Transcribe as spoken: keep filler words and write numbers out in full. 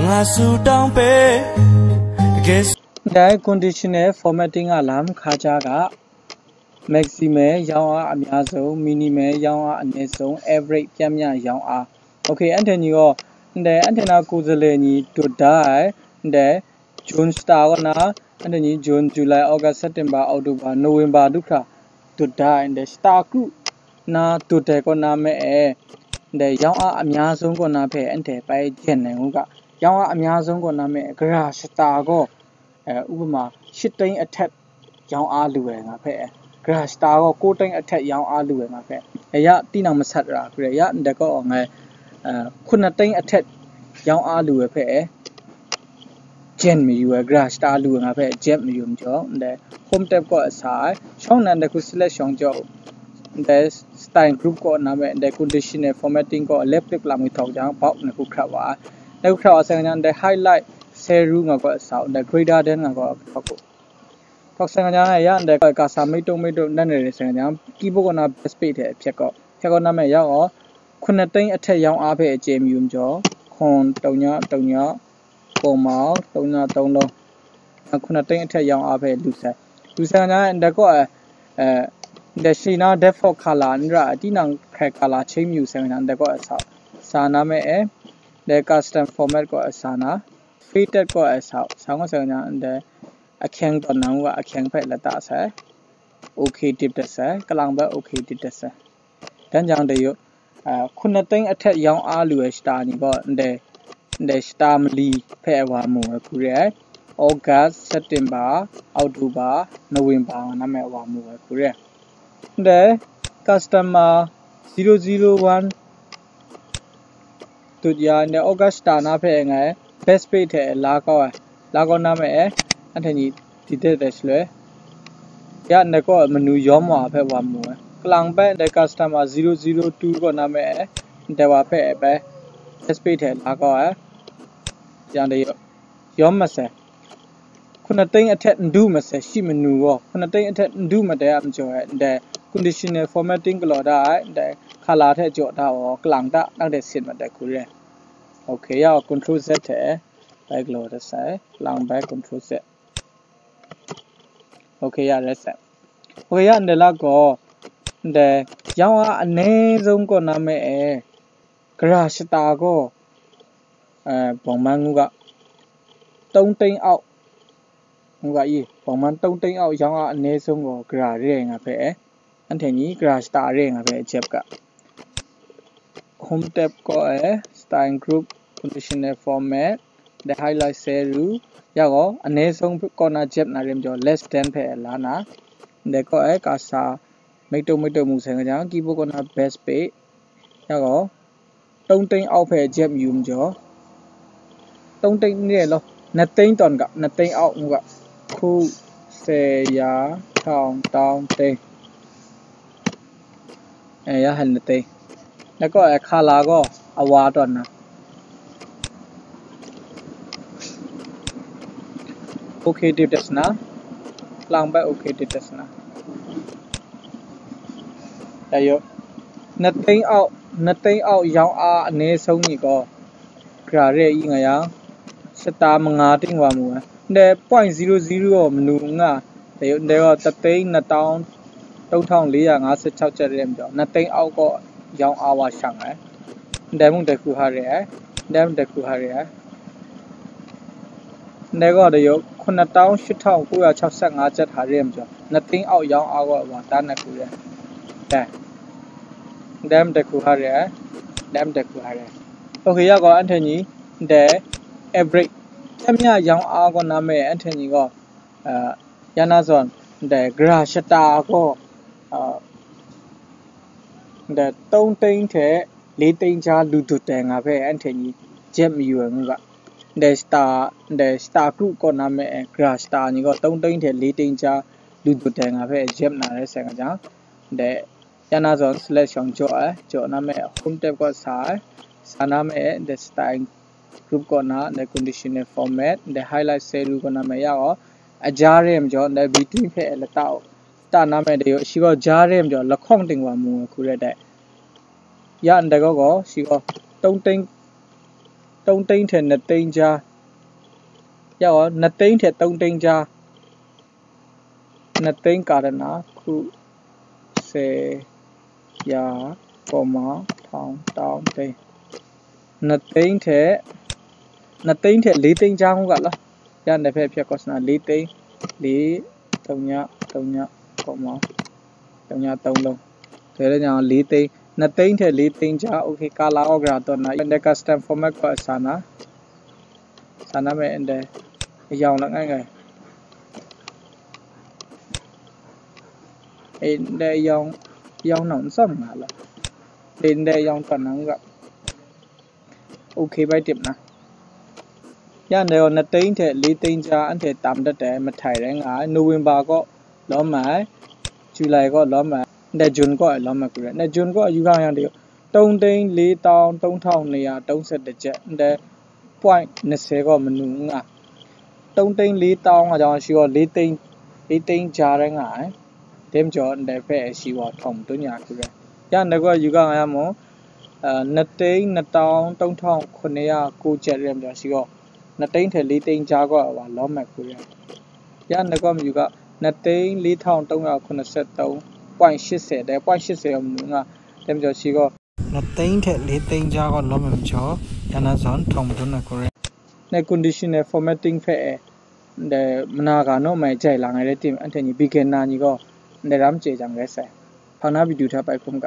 ငါဆူတောင်းပေးတကယ် Dai conditional formatting ကလမ်းခါကြားက maximum ရောင်းအားအများဆုံး minimum ရောင်းအားအနည်းဆုံး average ပျမ်းမျှရောင်းအား okay အဲ့ထက်ညီတော့ dai အဲ့ထက်နာကိုယ်စားလှယ်ညီတို့ dai dai June စတာကောနာအဲ့ထက်ညီ June July August September October November ဒုက္ခတို့ dai dai စတာကရုနာတို့တဲကောနာမဲအဲ dai ရောင်းအားအများဆုံးကောနာဖဲအဲ့ထက်ပဲကျန်နေဦးကရောင်းအားအများဆုံးကောနာမဲအကြစတာကောအဲဥပမာရှစ်သိန်းအထက်ရောင်းအားလူဝယ်ငါဖဲအဲကြစတာကောကိုးသိန်းအထက်ရောင်းအားလူဝယ်ငါဖဲအရတိနောင်မဆက်ရာကြရရန်တကောငါအဲခုနှစ်သိန်းအထက်ရောင်းအားလူဝယ်ဖဲအဲကျန်မယူဝဲကြစတာလူဝယ်ငါဖဲကျန်မယူမကျော်ဒဲ home tab ကောအစားရှောင်းနံပါတ်တစ်ခု select ရှောင်ကြောဒဲ style group ကောနာမဲဒဲ conditional formatting ကော left click လာမှုထောက်ကြောင့် box နှစ်ခုခတ်ပါနှစ်ခုခတ်ပါဆိုင်ကညာဒဲ highlight ဆယ်ရူငါကောအစားဒဲ greater than ငါကောအကောကိုထောက်ဆိုင်ကညာရန်ဒဲကစာမိတ်တုံမိတ်တုံနန်းနေဆိုင်ကညာ keyboard ကောနာ backspace ထဲအဖြတ်ကောဖြတ်ကောနာမဲရောက်အောင်ခုနှစ်သိန်းအထက်ရောင်းအားဖဲအကျယ်မြုံကျော်ခွန်တုံညတုံညပုံမောက်တုံညသုံးလုံးခုနှစ်သိန်းအထက်ရောင်းအားဖဲလူဆိုင်လူဆိုင်ကညာဒဲကောအဲဒဲရှိနာ default color နရအတိနံခဲ color change မြူဆိုင်ကညာဒဲကောအစားစာနာမဲအဲဒဲ custom format ကောအစားနာ fit ကောအစားစာငေါဆိုင်ကညာဒဲအခင်းတော်နံကအခင်ဖဲလက်တဆဲ okay တစ်တဆဲကလံဘဲ okay တစ်တဆဲတန်းကြောင်တရုတ်ခုနှစ်သိန်းအထက်ရောင်းအားလူဝယ်စတာညီကောဒဲဒဲစတာမလီဖဲအဝါမူဝဲခုရဲ August September October November နာမဲအဝါမူဝဲခုရဲဒဲ customer zero zero one တုတ်ရန်ဒဲ August တာနာဖဲငယ် backspace ထဲလာကောလာကောနာမဲအဲအထညီတည်တဲ့တဲ့ဆွဲရန်ဒဲကောမနူရောမွာဖဲဝါမူဝဲကလံဘဲဒဲ customer zero zero two ကောနာမဲအဲဒဲဝါဖဲအဲပဲ backspace ထဲလာကောအဲရန်ဒဲရောမဆဲခုနှစ်သိန်းအထက်ဒုမဆဲရှိမနူရောခုနှစ်သိန်းအထက်ဒုမတဲအမကျော်အဲဒဲ conditional formatting ကလော်ဒါအဲဒဲခါလာထဲကြော်ဒါအော်ကလံတနောက်တဲ့ဆင်မတဲခုရဲ okay ရအောင် control z ထဲပဲကလော်တဆဲလံပဲ control z okay ရရဲဆဲ okay ရန်ဒဲလာကောဒဲရောင်းအားအနည်းဆုံးကောနာမဲအဲကြရစတာကောအဲပုံမှန်ငူက3သိန်းအောက်ငူကကြီးပုံမှန်3သိန်းအောက်ရောင်းအားအနည်းဆုံးကောကြရရဲငါဖဲအဲအန်ထဲညီကြရစတာရဲငါဖဲအချက်က home tab ကောအဲ style group conditional format ဒဲ highlight ဆဲရူရကောအနည်းဆုံးကောနာချက်နာရဲမကျော် less than ဖဲအလာနာဒဲကောအဲကာစာမိတ်တုံမိတ်တုံမူဆိုင်ကကြောင် keyboard ကောနာ backspace ရကောသုံးသိန်းအောက်ဖဲအချက်ယူမကျော်သုံးသိန်းနဲ့လောနှစ်သိန်းတန်ကနှစ်သိန်းအောက်ငူကခုဆယ်ရာထောင်တောင်းသိန်းအဲရဟန်နှစ်သိန်းแล้วก็အခါလာကောအဝါတော်နာ okay ဒိတ်တစနာလောင်ဘဲ okay ဒိတ်တစနာဒါရောနှစ်သိန်းအောက်နှစ်သိန်းအောက်ရောင်းအားအနည်းဆုံးညီကောကြရရဲအီးငါရစတာမငါတင်းဝါမူဝဲဒဲ point zero zero မနူငါဒါရောဒဲရောတသိန်းနှစ်တောင်းသုံးထောင်လေးရာငါးဆယ့်ခြောက်ကျပ်ရဲမကျော်နှစ်သိန်းအောက်ကောရောင်းအားဝါရှာငါဒဲမုန်တခုဟာရဲဒဲမုန်တခုဟာရဲဒဲကောတရုတ်ခုနှစ်တောင်းရှစ်ထောင်ကိုးရာခြောက်ဆယ့်ငါးကျပ်ဟာရဲမကျော်နှစ်သိန်းအောက်ရောင်းအားကောဝါတန်းနှစ်ခုရဲဒဲဒဲမတခုဟာရဲဒဲမတခုဟာရဲ okay ရကောအန်ထညီဒဲ average တမျှရောင်းအားကောနာမဲအန်ထညီကောအဲရနာစွန်ဒဲကြရရှတာကောအဲဒဲသုံးသိန်းထဲလေးသိန်းကြားလူတူတဲငါဖဲအန်ထညီချက်မယူဝဲငူကဒဲစတာဒဲစတာကရုကောနာမဲအဲကြရရှတာညီကောသုံးသိန်းထဲလေးသိန်းကြားလူတူတဲငါဖဲရက်နာရဲဆဲငါကြောင့်ဒဲရနာစွန် select ရှောင်ကြော့အဲကြော့နာမဲ home tab ကောစာအဲစာနာမဲဒဲ style group ကောနာဒဲ conditional format ဒဲ highlight ဆဲရူကောနာမဲရကောအကြားရဲမကျော်ဒဲ between ဖဲအဲလတတာနာမဲဒဲရောရှိကောကြားရဲမကျော်လခေါင်တင်ဝါမူဝဲခုရဲဒဲရန်ဒဲကောကောရှိကောသုံးသိန်း သုံးသိန်းထက်နှစ်သိန်းကြား၊ ရအောင်၊ နှစ်သိန်းထက်သုံးသိန်းကြား၊ နှစ်သိန်း ကာရဏ၊ ခု၊ ဆယ်၊ ရာ၊ ကော်မ၊ ထောင်၊ တောင်း၊ သိန်း၊ နှစ်သိန်းထက်၊ နှစ်သိန်းထက်လေးသိန်းကြား ငုကလီၤ. ရန်တဲ့ဖဲဖျက်ကောစနာ လေးသိန်း၊ လေး၊ သုည၊ သုည၊ ကော်မ၊ သုည၊ သုံးလုံး။ ဒါလည်းညာ လေးသိန်း၊ နှစ်သိန်းထက်လေးသိန်းကြား။ OK, ကာလဩဃရာသွန်တာ၊ ရန်တဲ့ custom format က အစနာ၊ စနာ မဲ့ and then အရောင်လည်း ငိုင်းငိုင်း၊ and then အရောင်၊ အရောင် နောက် စောင့်ငါလီၤ. And then အရောင် သွန်တာ ငုက OK ပဲ တင်မလား။ ရန်တဲ့ရော နှစ်သိန်းထက်လေးသိန်းကြား အန်ထဲ တမ်တတ်တယ်၊ မထိုင်တဲ့ငါ၊ နိုဝင်ဘာ က လောမန်၊ ဇူလိုင် က လောမန်၊ တဲ့ ဇွန် က လောမန် ကူရဲ၊ တဲ့ ဇွန် က ယူကရန်တဲ့ရော သုံးသိန်းလေးသောင်းသုံးထောင်နှစ်ရာသုံးဆယ့်တစ်ကျပ်၊ တဲ့ ပွိုင့်နှစ်ဆယ် က မနုၤငါ၊ သုံးသိန်းလေးသောင်း အကြောင်းရှိရော လေးသိန်း၊ လေးသိန်းကြားတဲ့ငါ၊ တဲမကျော် တဲ့ဖဲအရှိရော ထောင်မတွင်းညာ ကူရဲ။ ရန်တဲ့က ယူကရန်ရမို့ အဲ၊ နှစ်သိန်းနှစ်သောင်းသုံးထောင်ခုနှစ်ရာကိုးကျပ် ရဲမကျော်ရှိရော နှစ်သိန်းထဲလေးသိန်းကြား က ဝါ လောမန် ကူရဲ။ ရန်တဲ့က မယူက နှစ်သိန်းလေးထောင်သုံးရာခုနှစ်ဆယ့်သုံး၊ ပွိုင့်ရှစ်ဆယ်၊ တဲ့ ပွိုင့်ရှစ်ဆယ် က မနုၤငါ၊ တဲမကျော်ရှိရော နှစ်သိန်းထဲလေးသိန်းကြား က လောမန် မကျော်၊ ရန်တဲ့ဇွန် ထောင်မတွင်းညာ ကူရဲ။ နဲ့ conditional formatting ဖဲအဲ၊ တဲ့ မနာကာနော့ မန် ကြိုက်လာငယ်တဲ့ တင်၊ အန်ထဲညီ beginner ညီ က တဲ့ ရမ်းကျဲကြံ ရဲဆိုင်၊ ဖောင်နာ video ထားပိုက်ခုံးက